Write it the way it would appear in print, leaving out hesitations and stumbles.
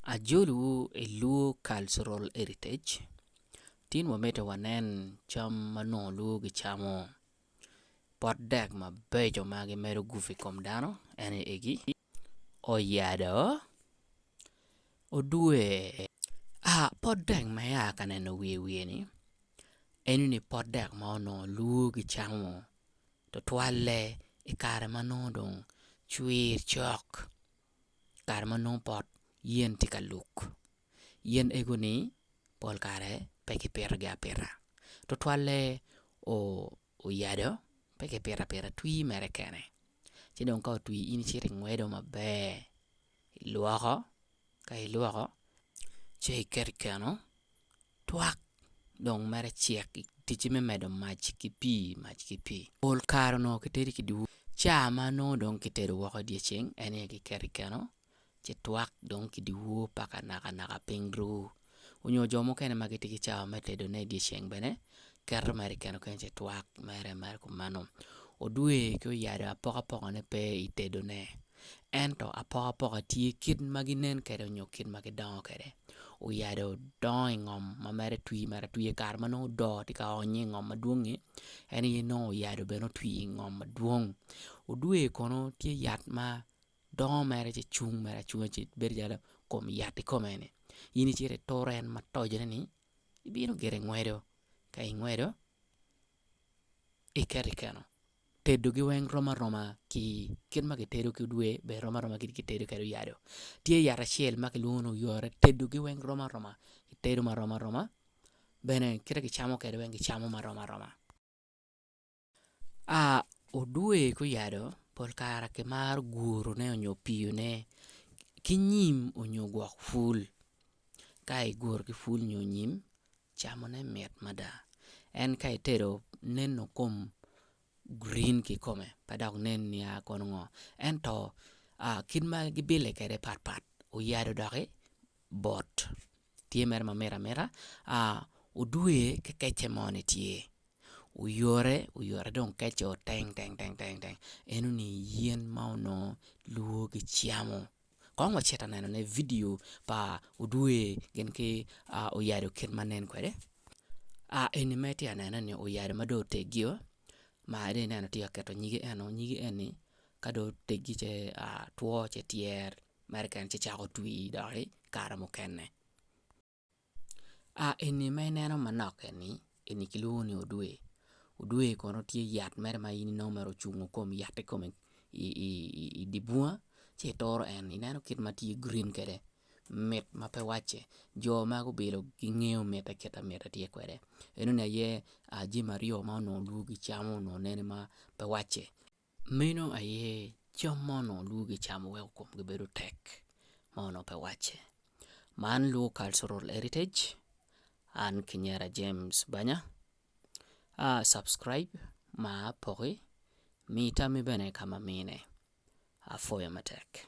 Ajolowu i Luo Cultural Heritage tin wamito wanen cam ma nongo luo gicamo pot dek mabeco ma gimedo gufu i kom dano en aye egi oyado odwe pot dek ma ia ka neno wiye wiye-ni enoni pot dek ma onongo luo gicamo tutwalle i kare ma nongo dong cwir cok kare ma nongo pot yen tye ka luk yen egoni pol kare pe kipitogi apita tutwalle oyado pe kipito apita twi mere kene ci dong ka otwi in icito ingwedo maber ilwoko ka ilwoko ci iketo i keno twak dong mere cek ticci me medo mac ki pii mac ki pii pol kare onongo kitedo ki dyewor ca ma nongo dong kitedo woko dyeceng en aye kiketo i keno ci twak dong ki dyewor paka nakanaka piny ru nyo jo mukene ma gitye ki cawa me tedone i dyeceng bene keto mere i keno kenyo ci twak mere mere kumeno odwe ki oyado apokapoka pe i tedone ento apokapoka tye kit ma ginen kwede nyo kit ma gidongo kwede oyado dongo i ngom ma mere twi mere atwiya i kare ma nongo doo tye ka onye i ngom madwong-ngi en aye nongo oyado bene otwi i ngom madwong odwe kono tye yat ma dongo mere ci cung mere acunga ci bedo calo kom yat kikome-ni in icito ituro en ma tojone-ni ibino gire ingwedo ka ingwedo iketo i keno tedogi weng rom aroma ki kit ma kitedo ki odwe bene rom aroma ki kit ma kitedo kwede oyado tye yat acel ma kilwongo ni oyore tedogi weng rom aroma kitedo marom aroma bene kite ma kicamo kwede weng kicamo marom aroma. Odwe ki oyado pol kare kimaro gurune nyo piyone ki nyim nyo gwok pul ka iguro ki pul nyo nyim camone mit mada en ka itedo neno kom grin kikome pe dok nen niya kono ngo ento kit ma gibile kwede patpat oyado doki bot tye mere mamit amita odwe ki kece moni tye oyore oyore dong kece oteng teng teng teng enoni yen ma onongo luo gicamo kong wacit ka nenone vidio pa odwe gin ki oyado kit ma nen kwede eni ma itye ka nenone-ni oyado ma dong otegio ma dong ineno tye ka keto nyige eno nyige eni ka dong otegi ce two ce tyer mere kene ci cako twi doki kare mukene. Eni ma ineno manok eni, eni kilwongo ni odwe, odwe kono tye yat mere ma in inongo mere ocungo kom yat kikome i dye bunga ci ituro en ineno kit ma tye green kwede mit ma pe wacce jo ma gubilo gingeyo mitte kit ma mitte tye kwede enoni aye jami aryo ma onongo luo gicamo onongo nene ma pe wacce. Meno aye cam ma onongo luo gicamo weko komgi bedo tek ma onongo pe wacce. Man luo cultural heritage an kinyera James Banya subscribe mar poki mi tammi bene ka ma mine apwoyo matek.